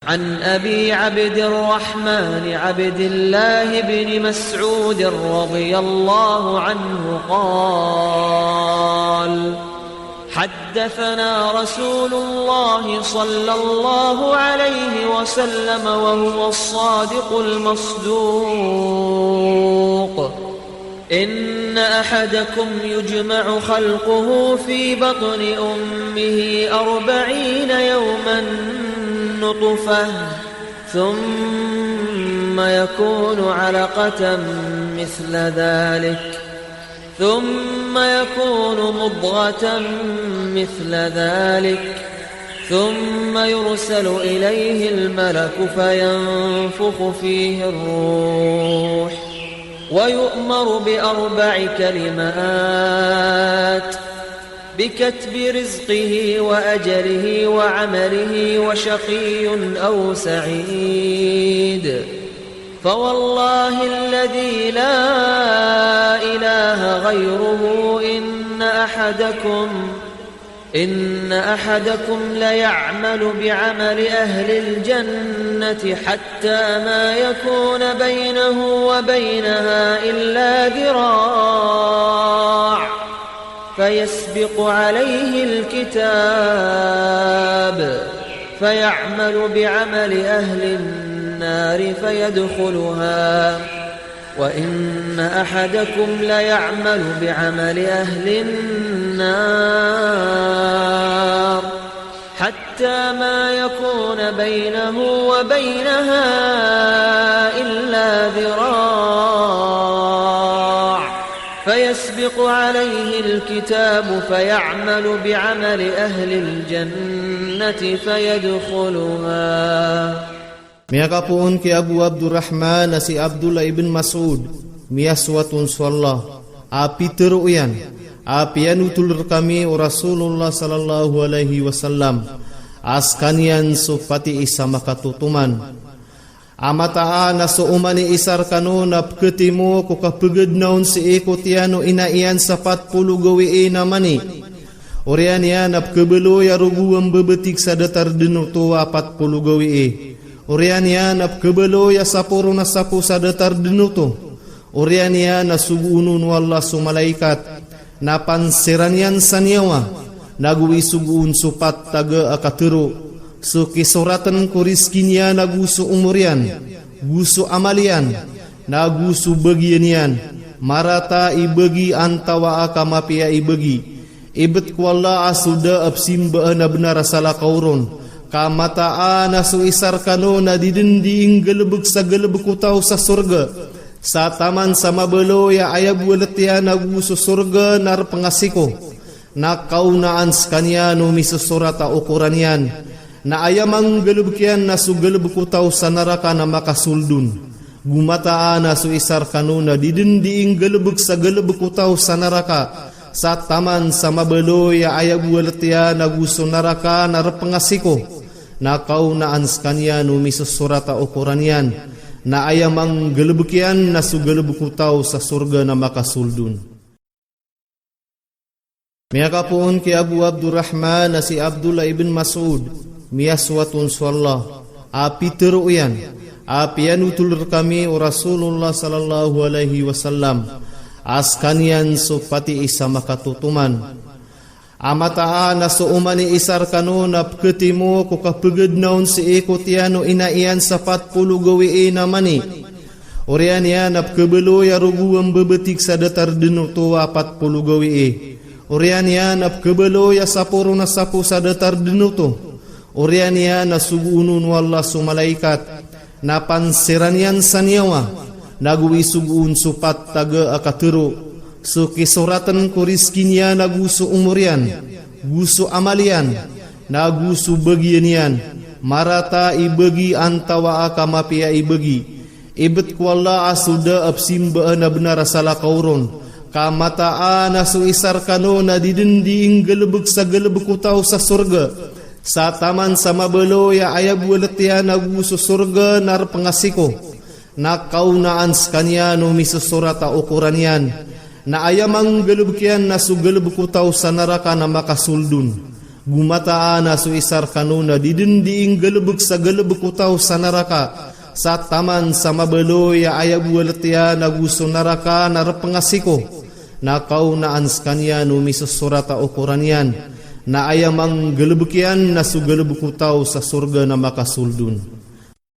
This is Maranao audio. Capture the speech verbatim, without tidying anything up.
عن أبي عبد الرحمن عبد الله بن مسعود رضي الله عنه قال: حدثنا رسول الله صلى الله عليه وسلم وهو الصادق المصدوق: إن أحدكم يجمع خلقه في بطن أمه أربعين يوما نطفة، ثم يكون علقة مثل ذلك، ثم يكون مضغة مثل ذلك، ثم يرسل إليه الملك فينفخ فيه الروح، ويؤمر بأربع كلمات: بكتب رزقه وأجله وعمله وشقي أو سعيد. فوالله الذي لا إله غيره إن أحدكم، إن أحدكم ليعمل بعمل أهل الجنة حتى ما يكون بينه وبينها إلا ذراع، فيسبق عليه الكتاب فيعمل بعمل أهل النار فيدخلها، وإن أحدكم ليعمل بعمل أهل النار حتى ما يكون بينه وبينها إلا ذراع، فيسبق عليه الكتاب فيعمل بعمل أهل الجنة فيدخلها. Miyakapoon ki Abu Abdurrahman a si Abdullah ibn Mas'ud, miyasoat on so Allah, a pitharo iyan a piyanotol rkami o Rasulullah sallallahu alaihi wasallam a skaniyan so patis a makatotoman a mataan a so oman i isa rkano na pkhatimo ko kapgdna on sii ko tiyan o ina iyan sa pat polo gawii na mani. Oriyan iyan a pkhabaloy a rogo a mbbtig sa datar dn oto a pat polo gawii. Oriyan iyan a pkhabaloy a sapo ron a sapo sa datar dn oto. Oriyan iyan a sogoon on o Allah so malaikat na pansiran iyan sa niyawa, nago isogoon so pat taga a katharo, so kisoratn ko rizki niyan ago so omor iyan, go so amal iyan, nago so bagian iyan, marata i bagi antawa a ka mapiya i bagi. Ibt ko Allah a so da a pzimbaan a bnar a salakaw ron, ka mataan a so isa rkano na di dn dii nggalbk sa galbk o taw sa sorga sa taman sa mabaloy a aya bo a lt iyan ago so sorga na rpngasiko. Na kaonaan skaniyan o misosorat a okoran iyan, na aya manggalbk iyan na so galbk o taw sa naraka na makasold on. Go mataan a so isa rkano na di dn dii nggalbk sa galbk o taw sa naraka sa taman sa mabaloy a aya bo a lt iyan ago so naraka na rpngasiko. Na kaonaan skaniyan o misosorat a okoran iyan, na aya manggalbk iyan na so galbk o taw sa sorga na makasold on. Miyakapoon ki Abu Abdurrahman a si Abdullah ibn Mas'ud, miyasoat on so Allah, a pitharo iyan a piyanotol rkami o Rasulullah sallallahu alaihi wasallam a skaniyan so patis a makatotoman a mataan a so oman i isa rkano na pkhatimo ko kapgdna on sii ko tiyan o ina iyan sa pat polo gawii na mani. Oriyan iyan a pkhabaloy a rogo a mbbtig sa datar dn oto a pat polo gawii. Oriyan iyan a pkhabaloy a sapo ron a sapo sa datar dn oto. Oriyan iyan a sogoon on o Allah so malaikat na pansiran iyan sa niyawa, nago isogoon so pat taga a katharo, so kisoratn ko rizki niyan ago so omor iyan, go so amal iyan, nago so bagian iyan, marata i bagi antawa a ka mapiya i bagi. Ibt ko Allah a so da a pzimbaan a bnar a salakaw ron, ka mataan a so isa rkano na di dn dii nggalbk sa galbk o taw sa sorga sa taman sa mabaloy a aya bo a lt iyan ago so sorga na rpngasiko. Na kaonaan skaniyan o misosorat a okoran iyan, na aya manggalbk iyan na so galbk o taw sa naraka na makasold on. Go mataan a so isa rkano na di dn dii nggalbk sa galbk o taw sa naraka, sa taman sa mabaloy a aya bo a ltiya na go so naraka na rpngasiko, na kaonaan skaniyan o misosorat a okoran iyan, na aya manggalbk iyan na so galbk o taw sa sorga na makasold on.